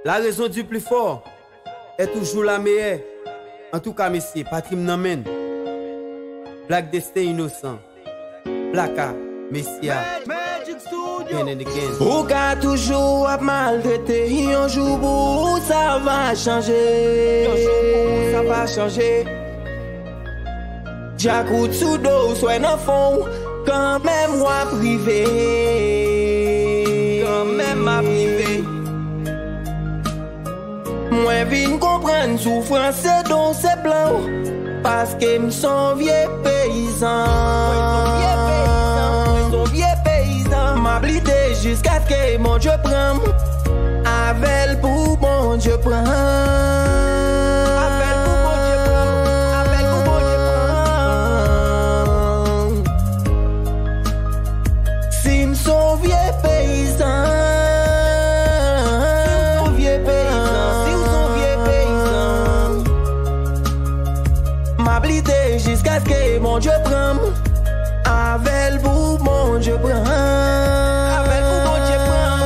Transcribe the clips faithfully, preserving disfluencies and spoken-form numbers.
La raison du plus fort est toujours la meilleure. Antouka, mesye, patri m nan men n. Black Destin Inosan. Blacka, Mesya. Again and again. Ou ka toujou ap maltrete, yon jou pou ou sa va chanje. Yon jou pou ou sa va chanje. Djakout sou do w, swè nan fon w, kanmenm w ap rive. Kanmenm m ap rive. Mwen vin konprann soufrans se don, se plan w, paske m s on vye peyizan. Mwen s on vye peyizan, mwen s on vye peyizan. M ap lite jiskaske Bondye pran m. Avè l pou Bondye pran. Avè l pou Bondye pran. Avè l pou Bondye pran. Si m s on vye peyizan, si m s on vye peyizan, si w s on vye peyizan, m ap lite jiskaske Bondye pran m. Avè l pou Bondye pran. Avè l pou Bondye pran.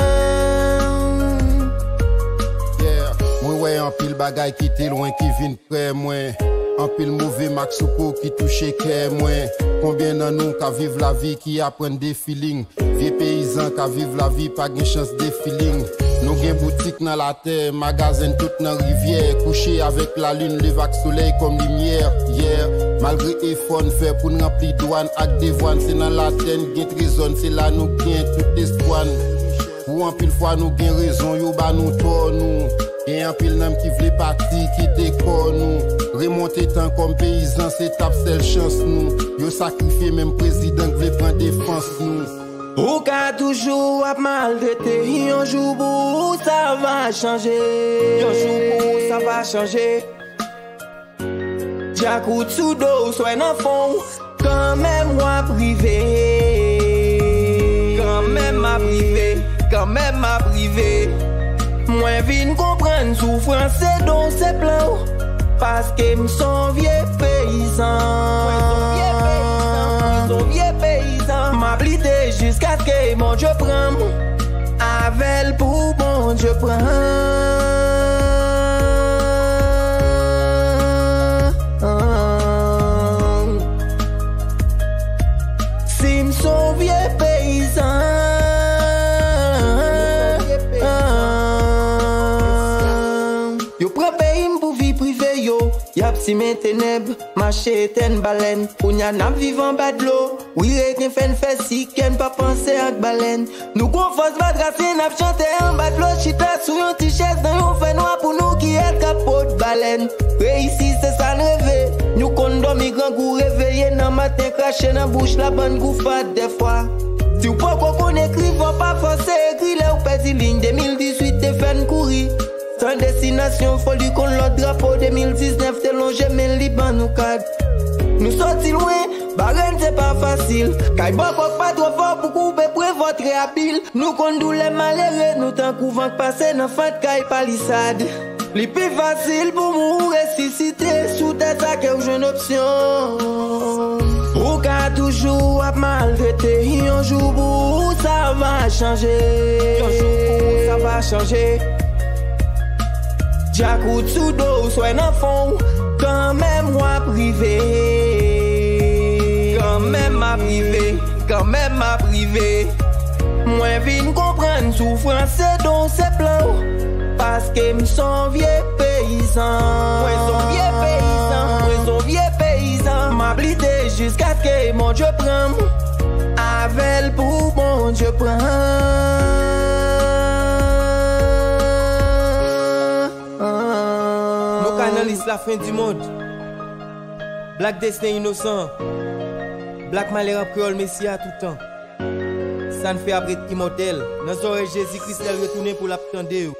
Yeah, mwen wè anpil bagay ki te lwen ki vin prè mwen. Anpil move mak sou po ki touche kè mwen. Konbyen nan nou ka viv lavi ki aprann de feeling? Vye peyizan ka viv lavi, pa gen chans de feeling. Nou gen boutik nan latè, magazen tout nan rivyè. Kouche avèk lalin, leve ak solèy kòm limyè. Yeah, malgre efò n fè pou n ranpli dwa n ak devwa n, se nan latè n gen trezò n, se la nou gen tout espwa n. Pou anpil fwa nou gen rezon, yo ba nou tò nou. Gen anpil nanm ki vle pati, kite kò nou. Remonte tan kòm peyizan, se t ap sèl chans nou. Yo sakrifye menm prezidan k vle pran defans nou. Ou ka toujou ap maltrete, yon jou pou ou sa va chanje. Yon jou pou ou sa va chanje. Djakout sou do w, swè nan fon w, kanmenm w ap rive. Kanmenm m ap rive, kanmenm m ap rive. Mwen vin konprann soufrans se don, se plan w. Paske m s on vye peyizan. Mwen s on vye peyizan, mwen s on vye peyizan. M ap lite jiskaske Bondye pran m. Avè l pou Bondye pran. Si m s on vye peyizan, yo pran peyi m pou vi prive yo. Y ap simen tenèb, mache etèn balèn. Kounya n ap viv anba dlo. Wi, reken fè n fè sikèn, pa panse ak balèn. Nou gon fòs matrasen, n ap chante anba dlo. Chita sou yon ti chèz nan yon fènwa pou nou kiyès k ap pot balèn. Reyisi, se sa n reve. Nou konn dòmi grangou, reveye nan maten, krache nan bouch labann gou fat dèfwa. Si w poko konn ekri, fò pa fòse ekri. Lè w pèdi liy, de mil dizuit te fè n kouri. San destinasyon, foli konn lòt drapo. De mil diznèf te lonje men li ban nou kad. Nou sòti lwen, bare n se pa fasil. Kay bò kòk pa twò fò pou koupe pwen vòtre abil. Nou konn doulè malere, nou tankou van k pase nan fant kay palisad. Li pi fasil pou mouri resisite sou tè sa ke w jwenn opsyon. Ou ka toujou ap maltrete, yon jou pou ou sa va chanje. Yon jou pou ou sa va chanje. Djakout sou do w, swè nan fon w, kanmenm w ap rive. Kanmenm m ap rive, kanmenm m ap rive. Mwen vin konprann soufrans se don, se plan w. Paske m s on vye peyizan. Mwen s on vye peyizan, mwen s on vye peyizan. M ap lite jiskaske Bondye pran m. Avè l pou Bondye pran. Nou ka nan lis la fen di mond. Black Destin Inosan. Black Malè rap kreyòl, Mesi a toutan. Sa n fè ap ret imòtèl. Nan zòrèy Jezi Kris lè l retounen pou l ap tande yo.